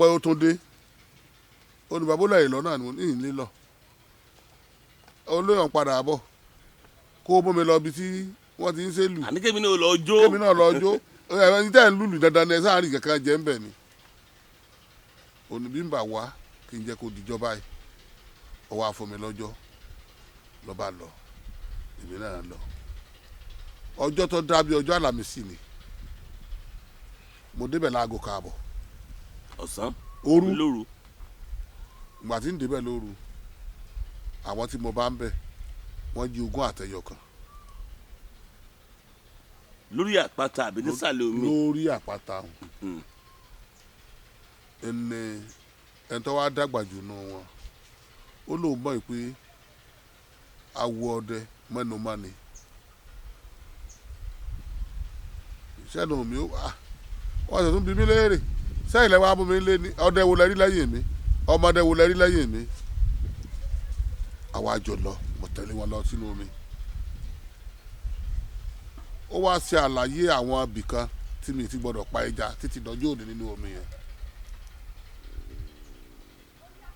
Ọpẹ́ ó tún dé. Ó ní bàbá olóyè lọ́nà ni mo ní ìlé lọ. Olóyè ń padà bọ̀ kó mú mi lọ ibi tí wọ́n ti ń ṣèlù. Àní kémi náà lọ jó. Kémi náà lọ jó. Ẹni tẹ́ ń lùlù dandan ni ẹ sáà rí kankan jẹ́ ń bẹ̀ ni. Òní bí ń bà wá kí n jẹ́ kó dijọ́ báyìí. Ọwọ́ àfọ̀mí mi lọ́jọ́ lọ́ba lọ, èmi náà lọ. Ọjọ́ tó dábí ọjọ́ àlàmísì ni mo débẹ̀ láago 1:30 ọ̀sán. Òru. Lóru. Ìgbà tí ń débẹ̀ lóru, àwọn tí mo bá ń bẹ̀ wọ́n jí 20 àtẹyọ kan. Lórí àpáta àbí nísàlẹ̀ omi? Lórí àpáta. Ẹni ẹni tó wá dàgbà jù nù wọn, ó lóun mọ̀ pé awo ọdẹ mẹ́nu mọ́ni sẹ́nu mi ó wà. Wọ́n sì tún bi mí léèrè sẹ́yìn lẹ́wọ́ abú mi lé ní ọdẹ wo lẹ́rí lẹ́yìn mi, ọmọdé wo lẹ́rí lẹ́yìn mi. Àwa jọ lọ, mo tẹ̀lé wọn lọ sínú omi. Ó wá ṣe àlàyé àwọn ibìkan tí mi ti gbọdọ̀ pa ẹja títí dọjọ́ òní nínú omi yẹn.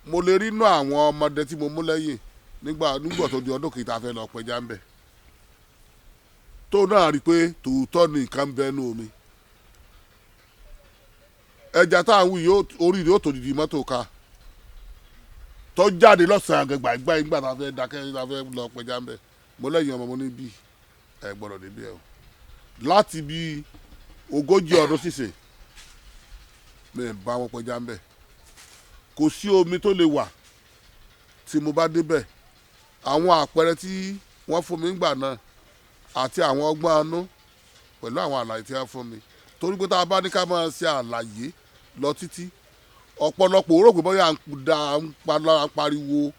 Mo lè rí inú àwọn ọmọdé tí mo mú lẹ́yìn nígbà nígbà tó di ọdún kìí tá a fẹ́ lọ pẹja ń bẹ̀, tó náà rí i pé tòótọ́ ni nǹkan ń bẹ nínú omi. Ẹja tá à ń wí yóò orí rẹ̀ ó tó dìdí mọ́tò ká tó jáde lọ́sàn-án gbàgbà ìgbà tá a fẹ́ dákẹ́ tá a fẹ́ lọ pẹja ń bẹ̀. Mo lẹ́yìn ọmọ mo ní bí ẹ gbọ́dọ̀ débi ẹ o. Láti bí 40 ọdún sísè mi ì bá wọn pẹja ń bẹ̀. Kò sí omi tó lè wà tí mo bá débẹ̀. Àwọn àpẹẹrẹ tí wọ́n fún mi ńgbà náà àti àwọn ọgbọ́n anú pẹ̀lú àwọn àlàyé tí wọ́n fún mi, torí pé tá a bá ní ká máa ṣe àlàyé lọ títí, ọ̀pọ̀lọpọ̀ ó rò pé bóyá à ń da à ń pariwo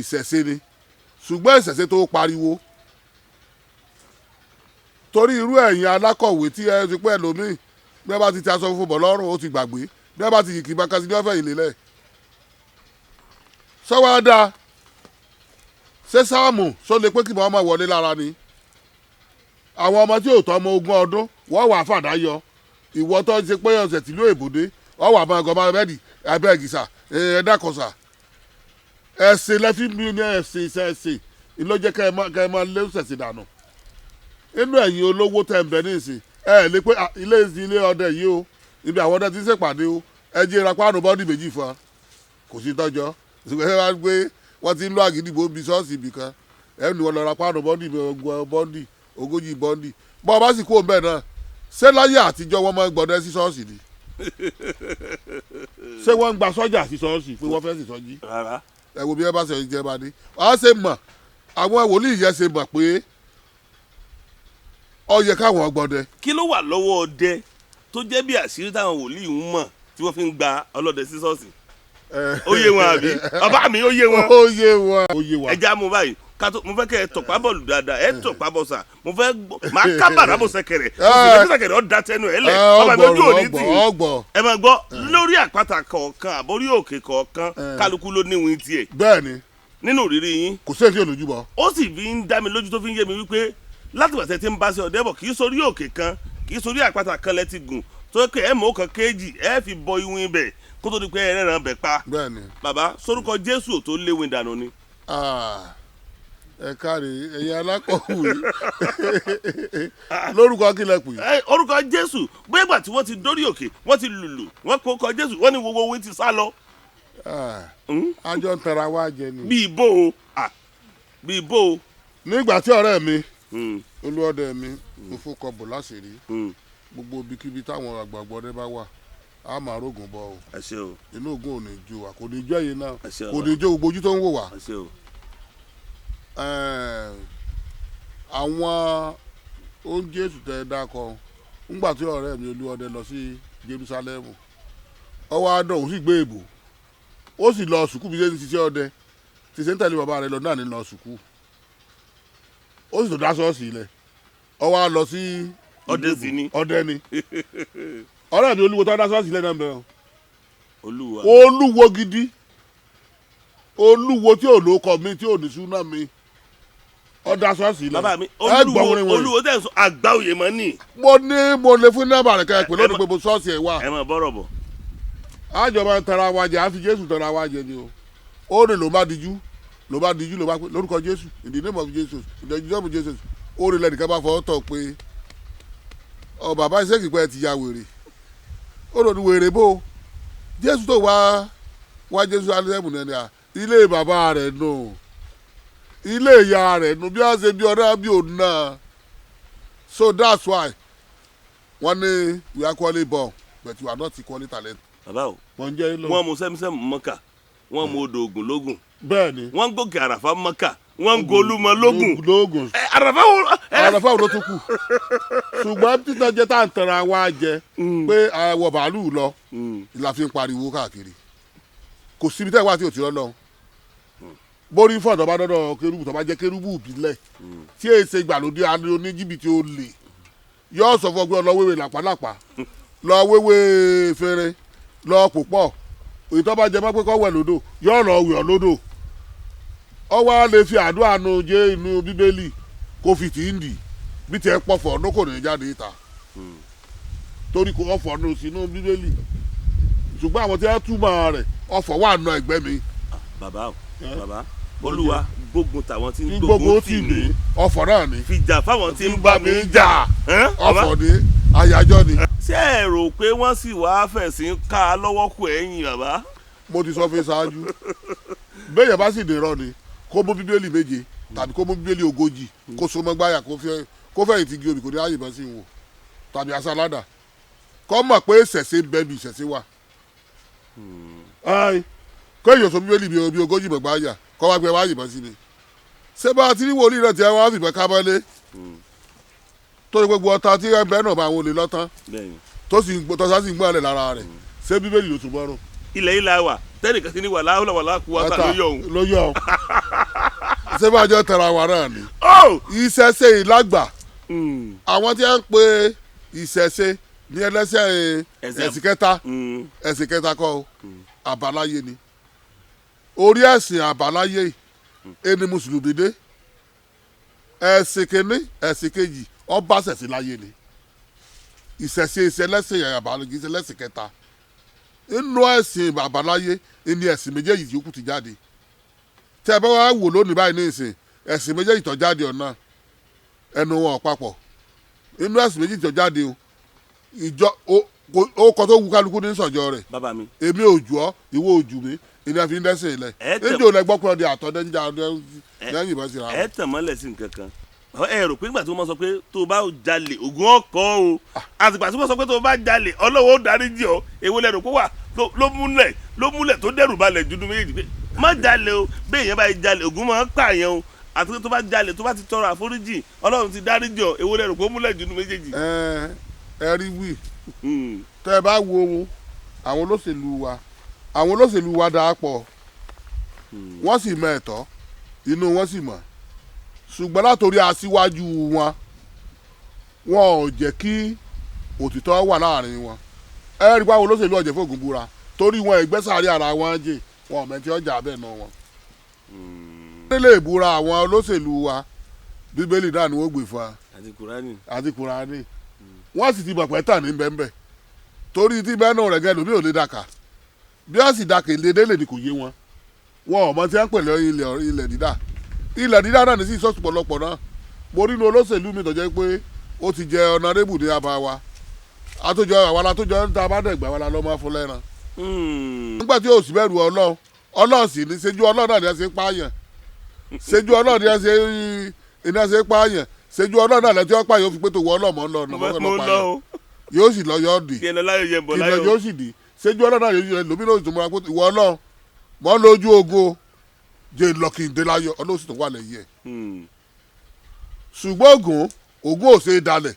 ìṣẹ̀ṣe ni. Ṣùgbọ́n ìṣẹ̀ṣe tó pariwo torí irú ẹ̀yin alákọ̀wé tí ẹ ti pẹ́ lómi, bí wọ́n bá ti ti aṣọ funfun bọ̀ lọ́rùn, ó ti gbàgbé. Bí wọ́n bá ti yìkì bá kasi ní ọ̀fẹ́ ìlélẹ̀ sọ́wọ́ á dáa. Ṣé sáàmù sọ lè pé kí wọ́n máa wọlé lára ni? Àwọn ọmọ tí ò tọ́ ọmọ 20 ọdún wọ́n wà fàdá yọ. Ìwọ tó ń ṣe pé ọ̀sẹ̀ tìlú èbòdé wọ́n wà máa gọ́ máa bẹ́ẹ̀dì abẹ́ẹ̀gì sà ẹ̀ dákọ̀sà ẹ̀sìn lẹ́fí mi ní ẹ̀sìn iṣẹ́ ẹ̀sìn ìlọ́jẹ́ kẹ́ ẹ máa lé ṣẹ̀sìn dànù. Inú ẹ̀yin olówó tẹ̀ ń bẹ ní ìsìn ẹ̀ lè pé ilé ìsìn ilé ọdẹ yìí o, ibi àwọn ọdẹ ti ń ṣèpàdé o, ẹ jẹ́ ra páànù bọ́ọ̀dì 2 fún wa. Kò sí tọ́jọ́ ṣùgbọ́n ẹ wá gbé wọ́n ti ń lọ àgídìgbò bíi ṣọ́ọ̀ṣì ibì kan, ẹ ní wọ́n lọ ra páànù bọ́ọ̀dì bọ́ọ̀dì 40 bọ́ọ̀dì. Bọ́ ọ bá sì kú òun bẹ́ẹ̀ náà, ṣé láyé àtijọ́ wọ́n máa ń gbọ́dẹ sí ṣọ́ọ̀ṣì ni? Ṣé wọ́n ń gba sọ́jà sí ṣọ́ọ̀ṣì pé wọ́n fẹ́ sì sọ́jí? Rárá. Ẹ wo bí ẹ bá ṣe jẹ bá ní wàá ṣe mọ̀, àwọn wòlíì yẹn ṣe mọ̀ pé ó yẹ káwọn gbọ́dẹ. Kí ló wà lọ́wọ́ ọdẹ tó jẹ́ bí àṣírí táwọn wòlíì ń mọ̀ tí wọ́n fi ń gba ọlọ́dẹ sí ṣọ́ọ̀ṣì? Ó yé wọn àbí? Bàbá mi, ó yé wọn. Ó yé wọn. Ó yé wọn. Ẹ já mú báyìí kátó mo fẹ́ kẹ́ ẹ tọ̀pá bọ̀lù dáadáa, ẹ tọ̀pá bọ̀ sà. Mo fẹ́ gbọ́ màá kábàrà bọ̀ sẹ̀kẹ̀rẹ̀, mo sì fẹ́ kí sẹ̀kẹ̀rẹ̀ ọ̀ da tẹnu ẹ lẹ̀. Bàbá mi, ojú òní tì í. Ẹ máa gbọ́, lórí àpáta kọ̀ọ̀kan àbórí òkè kọ̀ọ̀kan, kálukú ló níwìn tiẹ̀. Bẹ́ẹ̀ni. Nínú ìrírí yín. Kò sí èsì olójúbọ. Ó sì fi ń dá mi lójú tó fi ń yé mi wípé láti gbàtẹ́ tí ń bá ṣe ọdẹ bọ̀, kì í sórí òkè kan, kì í sórí àpáta kan lẹ ti gùn tó pé ẹ mọ̀ ó kan kéèjì ẹ fi bọ ìwìn bẹ̀ kó tó di pé ẹ rẹ̀ràn bẹ̀ pa. Bẹ́ẹ̀ni. Bàbá, sórúkọ Jésù ò tó léwìn dànù ni. Ẹ káre, ẹ̀yin alákọ̀wé, lórúkọ kí lẹ pè? Orúkọ Jésù, bóyá ìgbà tí wọ́n ti dórí òkè, wọ́n ti lùlù, wọ́n kó kọ Jésù, wọ́n ní gbogbo owó ti sá lọ. Àjọ ń tara wá jẹ ni. Bí ibo o, bí ibo o. Nígbà tí ọ̀rẹ́ mi olúọdẹ mi mo fọkọ bò láṣìírí, gbogbo ibikíbi táwọn àgbààgbà ọdẹ bá wà, a máa rógùn bọ o. Inú ògùn ò ní jó wa, kò ní jó ẹ̀yin náà, kò ní jó gbogbo ojú tó ń wò wá. Àwọn oúnjẹ Jésù tẹ ẹ dákọ, ńgbà tí ọ̀rẹ́ mi olúọdẹ lọ sí Jerúsálẹ́mù, ọwọ́ adọ̀ òun sì gbé èbò, ó sì lọ sùkúù bí ṣe ń ṣiṣẹ́ ọdẹ tí ṣe ń tẹ̀lé bàbá rẹ̀ lọ náà ní lọ sùkúù, ó sì tó dá ṣọ́ọ̀ṣì ilẹ̀, ọwọ́ á lọ sí ọdẹ sì ni. Ọdẹ ni ọ̀rẹ́ mi olúwo tó dá ṣọ́ọ̀ṣì ilẹ̀ náà bẹ̀rẹ̀. Olúwa. Olúwo gidi, olúwo tí ò lóko mi, tí ò ní súná mi, ó dá ṣọ́ọ̀ṣì ilẹ̀. Bàbá mi, olúwo, olúwo tẹ̀ sọ àgbà òye mọ́ ni. Mo ní mo lè fún nọ́mbà rẹ̀ kẹ́ ẹ pè lónìí pé mo ṣọ́ọ̀ṣì ẹ̀ wà. Ẹ máa bọ́rọ̀ bọ̀. Àjọba tara wa jẹ, àfi Jésù tara wa jẹ ni o. Ó rìn ló bá dijú, ló bá dijú, ló bá pé lórúkọ Jésù, in the name of Jesus, in the name of Jesus. Ó rìn lẹ́nìkan bá fọwọ́ tọ̀ pé ọ bàbá iṣẹ́ kìpẹ́ ti ya wèrè. Ó rò ní wèrè bó Jésù tó wá wá Jésù alẹ́mù nẹ́ni à ilé bàbá rẹ̀ nù, ilé ìyá rẹ̀ nù, bí wọ́n ṣe bí ọ̀rẹ́ bí òun náà. So that's why wọ́n ní we are equally born, but you are not equally talented. Bàbá o. Wọ́n ń jẹ́ ilé. Wọ́n mu sẹ́mísẹ́mù mọ́kà, wọ́n mu odò Ògùn lógùn. Bẹ́ẹ̀ ni. Wọ́n gòkè Àràfá mọ́kà, wọ́n ń golúmọ lógùn. Lógùn. Ẹ, Àràfá wo ẹ. Àràfá wo ló tún kù? Ṣùgbọ́n títàn jẹ́ tá à ń tanra wa jẹ pé àwọ̀ bàálù lọ la fi ń pariwo káàkiri. Kò síbi tẹ́ wá tí ò ti rọ́ lọ. Bórí fún ọ̀dọ́ bá dọ́dọ̀ kérúbù, tó bá jẹ́ kérúbù ìbílẹ̀ tí èyí ṣe ìgbàlódé oníjìbìtì olè, yóò sọ fún ọ pé ọ lọ wéwè làpálàpá, lọ wéwè fèrè, lọ pòpọ̀. Èyí tó bá jẹ mọ́ pé kọ́ wẹ̀ lódò, yóò lọ wẹ̀ ọ́ lódò. Ọ wá lè fi àdúrà nu jẹ́ inú Bíbélì kó fi tì í ndì bí tiẹ̀ pọ̀fọ̀ ọdún kò ní jáde ìta torí kò ọ̀fọ̀ nù sínú Bíbélì, ṣùgbọ́n àwọn tí wọ́n túmọ̀ rẹ̀ ọ̀fọ̀ wà nù ẹgbẹ́ mi. Bàbá o, bàbá, Olúwa gbógun tàwọn tí ń tí gbógun gbogbo tì tì mí, mí, ọ̀fọ̀ náà ni. Fìjà fáwọn tí ń bá mi jà. Ẹ́n, bàbá? Ọ̀fọ̀ ni, àyájọ́ ni. Ṣé ẹ rò pé wọ́n sì wá fẹ̀sìn ká a lọ́wọ́ kù ẹ̀yìn, bàbá? Mo ti sọ fún ṣáájú, béèyàn bá sì dèrò ni kó mú Bíbélì 7 tàbí kó mú Bíbélì 40, kó so mọ́ gbáyà, kó fẹ̀yìntì gi obì, kò ní ààyè bọ́ sí wò tàbí aṣáláda, kó mọ̀ pé ìṣẹ̀ṣe ń bẹ bí ìṣẹ̀ṣe wà. Ai, kéèyàn sọ Bíbélì bí 40 mọ̀ gbáyà, kó wá gbé wá yìnbọn sí mi. Ṣé bá a ti rí wòlíì náà tí wọ́n á fìbọn ká mọ́lé tó ní gbogbo ọta tí ẹ bẹ́ẹ̀ náà bá àwọn olè lọ́tán tó sì ń gbọ́ tọ́sá sì ń gbọ́ ẹ̀ lára rẹ̀? Ṣé Bíbélì ló tún bọ́rùn? Ilẹ̀ ilà wà tẹ́nìkan sí ní wàhálà wàhálà kú wàhálà ló yọ òun. Ló yọ òun. Ṣé bá a jọ tẹ̀ra wa náà ni? Ó. Ìṣẹ̀ṣe ìlágbà, àwọn tí wọ́n ń pe ìṣẹ̀ṣe ní ẹlẹ́sẹ̀ ẹ̀sìn kẹta, ẹ̀sìn kẹta kọ́ o, àbáláyé ni. Orí ẹ̀sìn àbáláyé ẹni mùsùlùmí dé. Ẹ̀sìn kìíní, ẹ̀sìn kejì, ọba ṣẹ̀sìn láyé ni. Ìṣẹ̀ṣe ìṣẹ̀lẹ́sìn àbáláyé, ìṣẹ̀lẹ́sìn kẹta. Inú ẹ̀sìn àbáláyé ni ẹ̀sìn méjèèjì yòókù ti jáde. Tẹ́ ẹ bá wá wò lónìí báyìí ní ìsìn, ẹ̀sìn méjèèjì tó jáde ọ̀nà ẹnu wọn ò papọ̀. Inú ẹ̀sìn méjèèjì tó jáde o, ìjọ ó kọ tó wu kálukú ní sọ̀jọ́ rẹ̀. Bàbá mi. Èmi ò jù ọ́, ìwọ ò jù mí, ìní àfi ń dẹ́sẹ̀ ilẹ̀. Níjẹ́ ò lẹ gbọ́ pé ọdẹ àtọ́dẹ́ ń jà ọdẹ lẹ́yìn ìbọn síra. Ẹ tàn mọ́lẹ̀ sí nǹkan kan. Bàbá, ẹ rò pé nígbà tí wọ́n sọ pé tó o bá jalè Ògún ọkọ̀ o, àtìgbà tí wọ́n sọ pé tó o bá jalè Ọlọ́run ó dáríjì ọ́, èwo lẹ rò pé wà ló múlẹ̀ tó dẹ́rù balẹ̀ dúdú méjèèjì pé má jalè o, bí èèyàn bá jalè Ògún máa ń pààyàn o, àti pé tó bá jalè tó bá ti tọrọ àforíjì Ọlọ́run ti dáríjì ọ́, èwo lẹ rò pé ó múlẹ̀ dúdú méjèèjì? Ẹ ẹ rí wí. Tẹ́ ẹ bá wo àwọn olóṣèlú wa, àwọn olóṣèlú wa dáa pọ̀, wọ́n sì mọ ẹ̀tọ́ inú wọn sì mọ̀, ṣùgbọ́n látòrí aṣíwájú wọn, wọn ò jẹ́ kí òtítọ́ wà láàrin wọn. Ẹ rí i pé àwọn olóṣèlú ọ̀jẹ̀ fògùn búra torí wọn ẹgbẹ́ sáré ara wọn jẹ, wọn ò mẹ́tí ọjà bẹ́ẹ̀ náà wọn. Nílé ìbúra àwọn olóṣèlú wa, Bíbélì náà ni wọ́n gbé fún wa. Àti Kùránì. Àti Kùránì. Wọ́n sì ti mọ̀ pé tà ní bẹ́ẹ̀ torí tí bẹ́ẹ̀ náà rẹ̀ gẹ́ lómi ò lè dàkà, bí wọ́n sì dàkà ìlédè lè ní kò yé wọn. Wọn ò mọ tí wọ́n ń pè lọ ilẹ̀ dídà. Ilẹ̀ dídà náà ní sí ìsọ̀tún pọ̀lọpọ̀ náà. Mo rí inú olóṣèlú mi tó jẹ́ pé ó ti jẹ ọ̀nàrẹ́bù ní abá wa, àtòjọ àwa la tó jọ ń ta bá dẹ̀gbà wa la lọ́ máa fún lẹ́ran. Nígbà tí yóò sì bẹ̀rù Ọlọ́run, Ọlọ́run sì ní ṣẹ́jú Ọlọ́run náà ni ẹ ṣe ń pààyàn, ṣẹ́jú Ọlọ́run ni ẹ ṣe ń pààyàn, ṣẹ́jú Ọlọ́run náà lẹ́tí ọ̀pá yóò fi pé tó wọ Ọlọ́run mọ́ ń lọ ọ̀nà mọ́ Mo lọ lọ pààyàn. o. Yóò sì lọ yóò dì. Kí ẹ lọ láyọ̀ yẹn bọ̀ Kí lọ láyọ̀. Yóò sì dì ṣẹ́jú Ọlọ́run náà yóò sì lómi lóṣù tó múra pé ìwọ Ọlọ́run mọ́ lójú ogun o, jẹ́ lọ kí n dé láyọ̀, Ọlọ́run sì tó wà lẹ́yìn ẹ̀. Ṣùgbọ́n Ògún ò ṣe é dalẹ̀.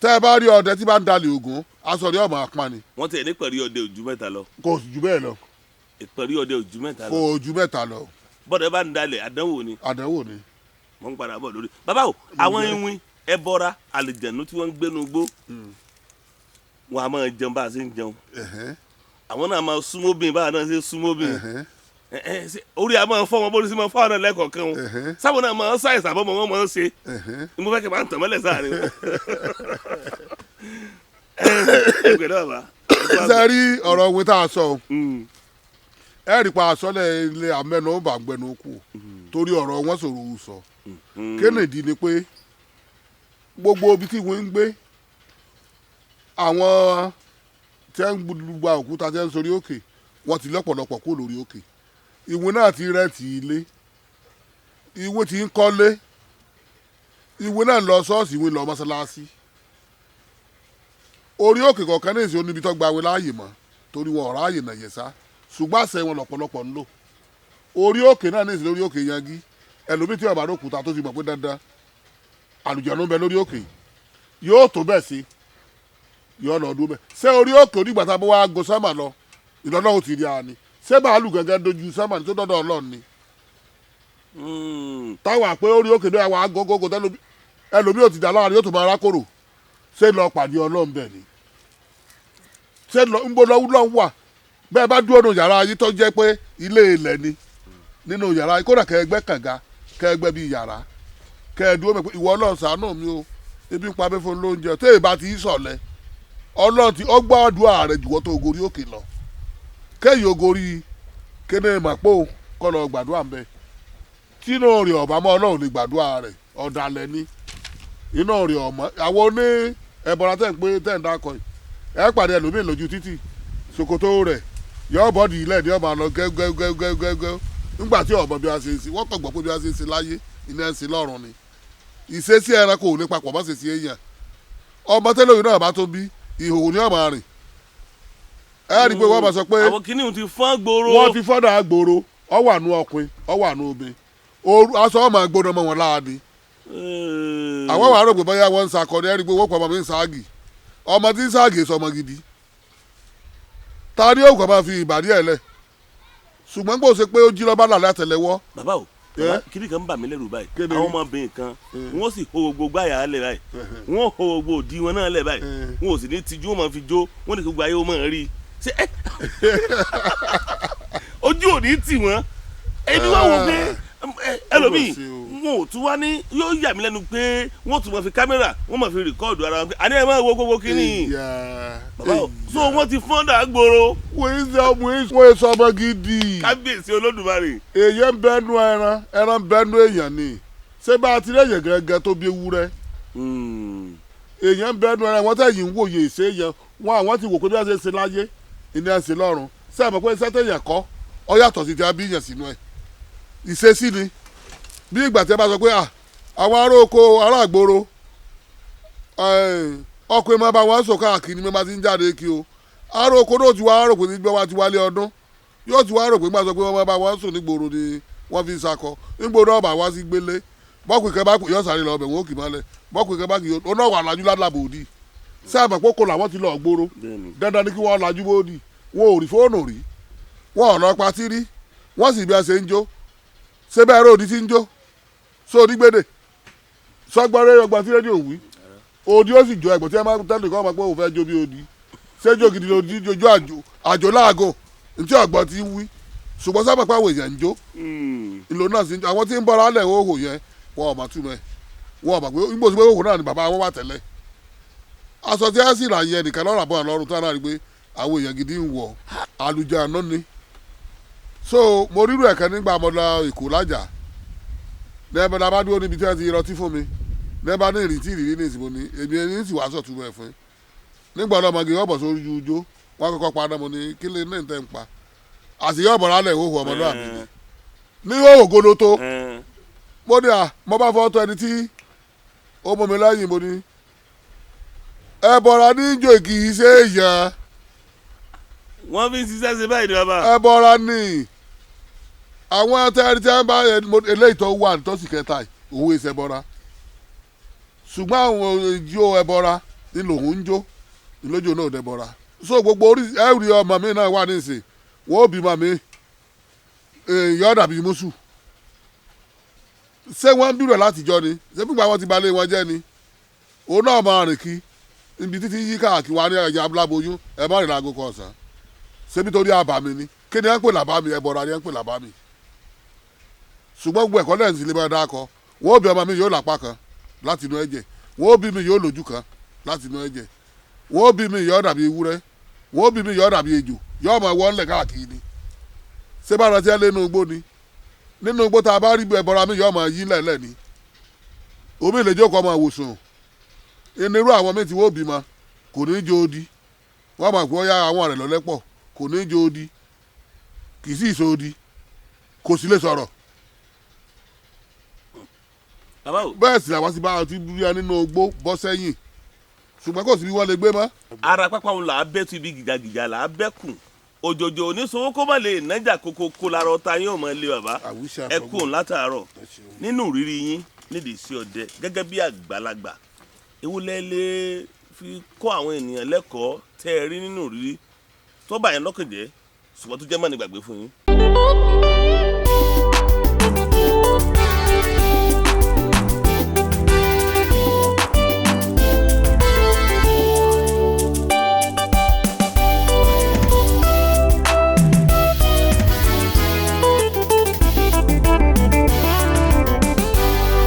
Tẹ́ ẹ bá rí ọdẹ tí bá ń dalẹ̀ Ògún, aṣọ rẹ̀ ọmọ apá ni. Wọ́n ti ẹ̀ ní pẹ̀lú ọdẹ ojú mẹ́ta lọ. Kò jù bẹ́ẹ̀ lọ. Ìpẹ̀lú ọdẹ ojú mẹ́ta lọ. Kò jù mẹ́ta lọ. Bọ́dẹ bá ń dalẹ̀, àdánwò ni. Àdánwò ni. Mo ń padà bọ̀ lórí. Bàbá o, àwọn iwin, ẹbọra, àlìjẹ̀nú tí wọ́n ń gbénu gbó, wọn a máa jẹun bá a ṣe ń jẹun. Àwọn náà máa súnmọ́bìn bá a náà ṣe súnmọ́bìn. Orí a máa fọ́ wọn bórí sí máa fọ́ àwọn náà lẹ́kọ̀ọ̀kan o. Sáwọn náà máa ń ṣàìsàn àbọ̀mọ̀ wọn máa ń ṣe. Mo fẹ́ kí n máa ń tàn mọ́lẹ̀ sáàrin. Ẹ pẹ̀lẹ́ bàbá. Ṣe rí ọ̀rọ̀ òwe tá a sọ o, ẹ rí pa àsọlẹ̀ ilé amẹ́nu ó bà ń gbẹnu kù torí ọ̀rọ̀ wọn sọ̀rọ̀ òun sọ. Kennedy ni pé gbogbo ibi tí wọ́n ń gbé àwọn tí wọ́n ń gba òkúta tí wọ́n ń sorí òkè, wọ́n ti lọ́pọ̀lọpọ̀ kú lórí òkè. Ìwé náà ti rẹ́ǹtì ilé, ìwé ti ń kọ́lé, ìwé náà lọ ṣọ́ọ̀ṣì, ìwé lọ mọ́ṣáláṣí. Orí òkè kọ̀ọ̀kan ní ìsìn oníbi tó gba awé láàyè mọ́ torí wọn ọ̀rọ̀ ààyè nàyẹ̀ sá, ṣùgbọ́n àṣẹ wọn lọ́pọ̀lọpọ̀ ń lò. Orí òkè náà ní ìsìn lórí òkè yangi, ẹlòmíì tí ọba lókùúta tó ti mọ̀ pé dandan àlùjànnú ń bẹ lórí òkè yóò tó bẹ́ẹ̀ sí yóò lọ dúró bẹ́ẹ̀. Ṣé orí òkè onígbà tá a bá wá go sámà lọ ìlọ́nà ò ti rí a ni? Ṣé bàálù gẹ́gẹ́ dojú sámà ní tó dọ́dọ̀ Ọlọ́run ni? Táwa pé orí òkè náà wà á gógógó ẹlòmíì ò ti dà láàrin yóò tó máa rákòrò. Ṣé lọ pàdé Ọlọ́run bẹ́ẹ̀ ni? Ṣé lọ ń bọ́ lọ́wọ́ wà bẹ́ẹ̀ bá dúró nù yàrá yìí tó jẹ́ pé ilé ilẹ̀ ni nínú yàrá yìí, kódà kẹ́ẹ̀gbẹ́ kànga kẹ́ẹ̀gbẹ́ bíi yàrá kẹ́ẹ̀dúró mẹ́ pé ìwọ Ọlọ́run ṣàánú mi o, ebi ń pa mí fún lóúnjẹ tó èyí bá ti sọ̀lẹ̀ Ọlọ́run ti ọgbà àdúrà rẹ̀ jùwọ́ tó gorí òkè lọ kéyìí ó gorí kéde màpò kọ́ lọ gbàdúrà ń bẹ tínú rẹ̀ ọ̀bá mọ́ Ọlọ́run lè gbàdúrà rẹ̀ ọ̀dàlẹ̀ ni inú rẹ̀ ọ̀mọ́. Àwọn oní ẹ̀bọ̀ra tẹ̀ ń pé tẹ̀ ń dákọ̀ yìí ẹ pàdé ẹlòmíì lójú títì, ṣòkòtò rẹ̀ yọ bọ́ọ̀dì ilẹ̀ ní ọmọ àlọ́ gẹ́gẹ́gẹ́gẹ́gẹ́ nígbà tí ọmọ bí a ṣe ń ṣe wọ́n kàn gbọ́ pé bí a ṣe ń ṣe láyé iná ń ṣe lọ́run ni. Ìṣesí ẹranko ò ní papọ̀ mọ́ ṣèṣe èèyàn. Ọmọ tẹ́lẹ̀ òyìn náà bá tó bí ìhòòhò ní ọmọ rìn. Ẹ rí i pé wọ́n máa sọ pé àwọn kìnìún ti fọ́n gbòòrò, wọ́n ti fọ́dà gbòòrò, ọwọ́ àánú ọkùnrin ọwọ́ àánú obìnrin aṣọ ọmọ gbóná mọ́ wọn láàbí. Àwọn wàá rò pé bóyá wọ́n ń sakọ ní ẹ rí i pé wọ́n pọ̀ ọmọ mi ń ságì, ọmọ tí ń ságì sọmọ gidi ta ni ó kàn máa fi ìbàdí ẹ̀ lẹ̀, ṣùgbọ́n gbọ́dọ̀ ṣe pé ó jí lọ́ba lálẹ́ àtẹlẹwọ́. Bàbá o, kiri kan ń bà mí lẹ́rù báyìí, àwọn ọmọbìnrin kan wọ́n sì hó gbogbo gbáyà lẹ̀ báyìí, wọ́n hó gbogbo òdì wọn náà lẹ̀ báyìí, wọn ò sì ní tijú, wọn máa fi jó, wọ́n ní gbogbo ayé wọn máa rí i ojú ò ní tì wọ́n. Ẹni wá wò pé ẹlòmíì wọn ò tún wá ní yóò yà mí lẹ́nu pé wọ́n tún máa fi kámẹ́rà wọ́n máa fi rìkọ́ọ̀dù ara wọn pé àní ẹ̀ máa wo gbogbo kínní. Bàbá o, so wọ́n ti fọ́n dà gbòòrò. Wọ́n sọ ọmọ gidi. Kábíyèsí Olódùmarè. Èèyàn ń bẹnu ẹran, ẹran ń bẹnu èèyàn ni. Ṣé bá a ti rí èèyàn gẹ́gẹ́ tó bí ewúrẹ́? Èèyàn ń bẹnu ẹran, wọ́n tẹ̀yìn ń wòye ìṣe yẹn, wọ́n àwọn ti wò pé bí wọ́n ṣe ń ṣe láyé ìní ẹ̀ ń ṣe lọ́run. Ṣé ẹ mọ̀ pé iṣẹ́ tẹ̀yàn kọ́ ọ yàtọ̀ sí ti abíyàn sínú ẹ̀? Ìṣesí ni. Bí ìgbà tí ẹ bá sọ pé àwọn ará oko ará àgbòrò ọkùnrin máa bá wọn sọ káàkiri ní bá ti ń jáde kí o, ará oko náà ti wá rò pé nígbà wá ti wálé ọdún yóò ti wá rò pé nígbà sọ pé wọ́n máa bá wọn sùn nígboro ni wọ́n fi ń sakọ nígboro náà bá wá sí gbélé bọ́kùn kan bá kù yóò sáré lọ ọbẹ̀ wọn ò kì í mọ́lẹ̀ bọ́kùn kan bá kì í ó náà wà lájú ládàbò òdì sáàmù àpòkò làwọn ti lọ gbòòrò dandan ni kí wọ́n lajú bóòdì wọn ò rí fóònù rí wọn ò lọ patí rí wọ́n sì bí a ṣe ń jó ṣé bẹ́ẹ̀ róòdì ti ń jó sóòdì gbèdè sọgbọ́n ọgbà tí rédíò wí òdì ó sì jó ẹ̀gbọ́n tí ẹ máa tẹ́lẹ̀ kọ́ ọmọ pé òun fẹ́ jó bí òdì ṣé jó gidi lòdì jójó àjò àjò láàgò ntí ọ̀gbọ́n ti wí ṣùgbọ́n sábà pé àwọn èèyàn ń jó ìlò náà sì ń jó àwọn tí ń bọ́ra lẹ̀ òhò yẹn wọn ò mà túmọ̀ ẹ̀ wọn ò mà pé nígbà tí òhò náà ni bàbá wọn wà tẹ́lẹ̀ aṣọ tí a sì rà yẹn nìkan lọ́rọ̀ àbọ̀ àlọ́run tó náà rí pé àwọn èèyàn gidi ń wọ̀ àlùjáná ni. So mo rírò ẹ̀kan nígbà mo lọ Èkó lájà lẹ́ẹ̀bẹ̀ la bá dúró níbi tí wọ́n ti rọtí fún mi lẹ́ẹ̀bá ní ìrìntì ìrírí ní ìsìnkú ni èmi ẹni sì wá sọ̀tún ẹ̀ fún yín nígbà ọlọ́mọge ọ̀bọ̀ sórí ijó wọn kọ́kọ́ pa náà mo ní kí lè ní ìtẹ́ ń pa àṣìyẹ ọ̀bọ̀ lálẹ́ ìhòòhò ọmọlúwàbí ni ní ìhòòhò goloto mo ní à mo bá fọ́ tọ́ ẹni tí ó mú mi lẹ́yìn mo ní ẹ bọ̀rọ̀ ní ìjò kì í ṣe èèyàn. Wọ́n fi ń ṣiṣẹ́ ṣe báyìí ni bàbá. Ẹ bọ̀rọ̀ ní àwọn atẹ́rì tí wọ́n bá eléyìí tó wà nítòsí kẹta òun èsì ẹbọra ṣùgbọ́n àwọn ìjó ẹbọra ni lòun ń jó ìlójó náà dẹbọra. So gbogbo orí ẹ̀rí ọmọ mi náà wà nísìn wọ́n ó bímọ mi yọ dàbí mùsù ṣé wọ́n ń bírò látijọ́ ni ṣé gbígbà wọn ti balẹ̀ wọn jẹ́ ni òun náà máa rìn kí ibi títí yí káàkiri wa ní ẹ̀yà abúláboyún ẹ má rìn láago kan ọ̀sán ṣé nítorí àbàmì ni kí ni ẹ ń pè làbàmì ẹbọra ni ẹ ń pè làbàmì ṣùgbọ́n gbogbo ẹ̀kọ́ lẹ́yìn sí lè máa dáko wọ́n ó bí ọmọ mi yóò lápá kan láti inú ẹ̀jẹ̀ wọ́n ó bí mi yóò lójú kan láti inú ẹ̀jẹ̀ wọ́n ó bí mi yóò dàbí ewúrẹ́ Wọ́n bí mi yọ̀ dàbí ejò, yọ̀ ọmọ wọ́n lẹ̀ káàkiri ni. Ṣé bá rántí ẹ lé nínú igbó ni? Nínú igbó tá a bá rí ẹbọra mi, yọ̀ ọmọ yí lẹ̀lẹ̀ ni. Omi lè jókòó ọmọ wòsàn. Onírú àwọn míì tí wọ́n bímọ kò ní jó odi. Wọ́n mọ̀ pé ó yá àwọn rẹ̀ lọ́lẹ́pọ̀, kò ní jó odi, kì í sì so odi, kò sì lè sọ̀rọ̀. Bàbá o. Bẹ́ẹ̀ sì làwọn sì bá wọn ti rí ẹ nínú igbó bọ́ sẹ́yìn, ṣùgbọ́n kò sí bí wọ́n lè gbé mọ́. Ara pápá òun là á bẹ́ tu, ibi gìjàgìjà là á bẹ́ kùn. Òjòjò oníṣòwò kó má lè nájà kókó kó lára ọ̀tá yín ò mọ̀ lé bàbá. Àwíṣe. Ẹ kú òun látàárọ̀. Ẹ ṣeun. Nínú ìrírí yín nídìí sí ọdẹ gẹ́gẹ́ bí àgbàlagbà, ewu lẹ lè fi kọ́ àwọn ènìyàn lẹ́kọ̀ọ́ tẹ́ ẹ rí nínú ìrírí tó bá yẹn lọ́kàn jẹ́, ṣùgbọ́n tó jẹ́ mọ́ni gbàgbé fún yín?